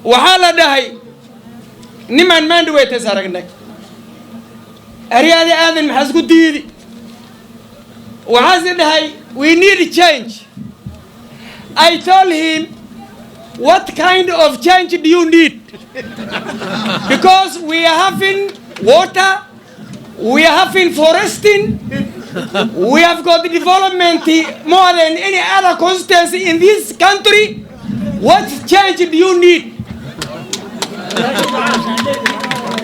Waxaa la dhahay nimaan maandhaweetas aragnay, aryaada aadan maxaa isku diidi? Waxaase dhahay, "We need change." I told him, "What kind of change do you need? Because we are having water, we are having foresting, we have got development more than any other constituency in this country. What change do you need?"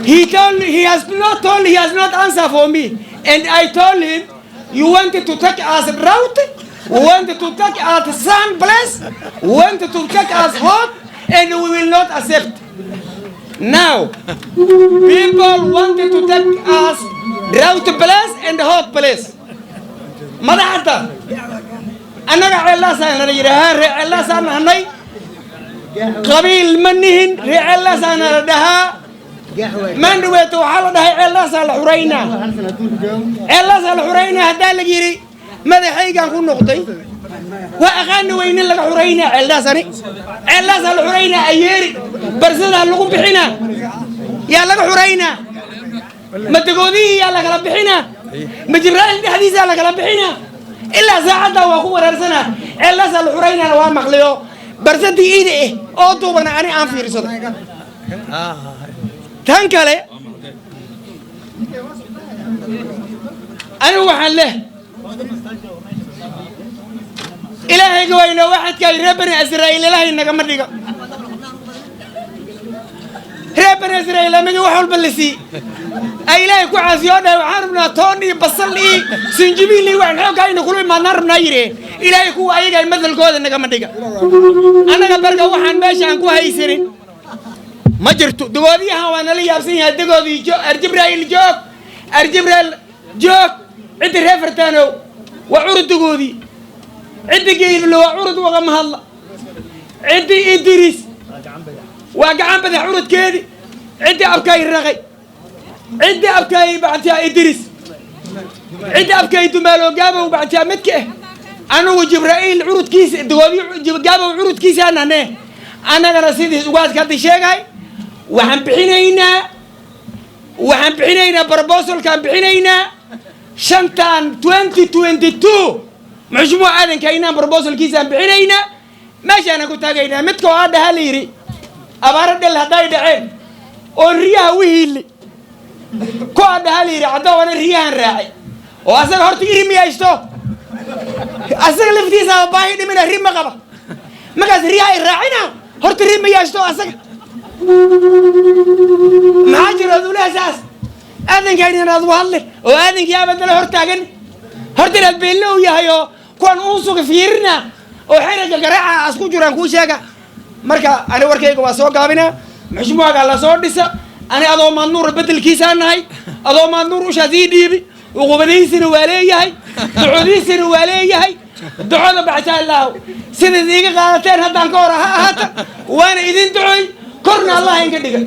He told, he has not told, he has not answered for me. And I told him, "You wanted to take us drought, you wanted to take us sun place, you wanted to take us hot, and we will not accept." Now, people wanted to take us drought place and hot place. Madaxda annaga ceellaasaan la yidhaahaa, ree ceellaasaan nahnay, qabiil ma nihin, ree ceellaasaana la dhahaa. Maandhaweeto waxaa la dhahay ceellaasaa la xuraynaa, ceellaasaa la xuraynaa. Haddaa la yidhi, madaxaygaan ku noqday, waa aqaani weynin laga xuraynaa ceellaasani. Ceellaasaa la xuraynaa, ayeeri barsadaa lagu bixinaa, yaa laga xuraynaa? Ma dagoodihii yaa lakala bixinaa? Ma Jibraail dhexdiisaa lakala bixinaa? Ilaa saacaddaa waa ku wareersanaa. Ceellaasaa la xuraynaana waa maqliyo, barsadii iida eh oo duubana ani aan fiirsado. Tan kale, anigu waxaan leh, ilaahayga wayno waxadkaay reer Bani Israa'iil ilaahay nagama dhiga. Reer Bani Israa'iil amigi wax walba la sii ay ilaahay ku caasiyo, dhahay, "Waxaan rabnaa toon iyo basal iyo sinjibiil iyo waxaan xoogga aynu kula imaadnaan rabnaa," yidhi. Ilaahay kuwa ayaga ay madalkooda nagama dhiga. Annaga barka waxaan meesha aan ku haysanin ma jirto. Dagoodiyahan waa nala yaabsan yahay. Dagoodii Arjibraa'il joog, Arjibraal joog. Ciddi reer Fartaanow waa curud dagoodii, ciddi Geylule waa curud waqama hadla, ciddi Idris waa gacan badax curudkeedii, ciddi abkay raqay, ciddi abkay bactiyaa Idris, ciddi abkay dumaalo gaabow bactiyaa midka ah. Anigu Jibraa'iil curudkiisa, dagoodii gaabow curudkiisa nane. Annagana sidiis ugaaska hadda sheegay, waxaan bixinaynaa, waxaan bixinaynaa proposalkaan bixinaynaa shantan 2022. Muxushmuha aadanka inaan proposalkiisaan bixinaynaa, meeshaanaan ku taagaynaa. Midka oo adhaha la yidhi, abaaro dhel hadday dhaceen oo riyaha wihiili ku adhaha la yidhi, caddawana riyahan raacay oo asaga horta iri miyaysto, asaga laftiisa baahi dhimina, ri ma qaba. Markaas riyaha i raacina, horta ri miyaysto asaga. Maxaa jiro adulaha saas aadankaan inaad u hadlin oo aadankii abadala hor taagan, horta inaad beenlo u yahay oo kuwan uunsuga fiirina oo xerayga garaaca asku jiraan kuu sheega. Marka ani warkayga waa soo gaabinaa. Muxushmuhagaa la soo dhisa. Ani adoo maadnuur bedelkiisaa nahay. Adoo maadnuur ushaas ii dhiibi, uqubadiisina waa leeyahay, ducodiisina waa leeyahay. Ducoda bacsa allaahu sidaad iiga qaadateen haddaan ka hor ha ahaata, waana idin ducoy, korna Allah inka dhiga.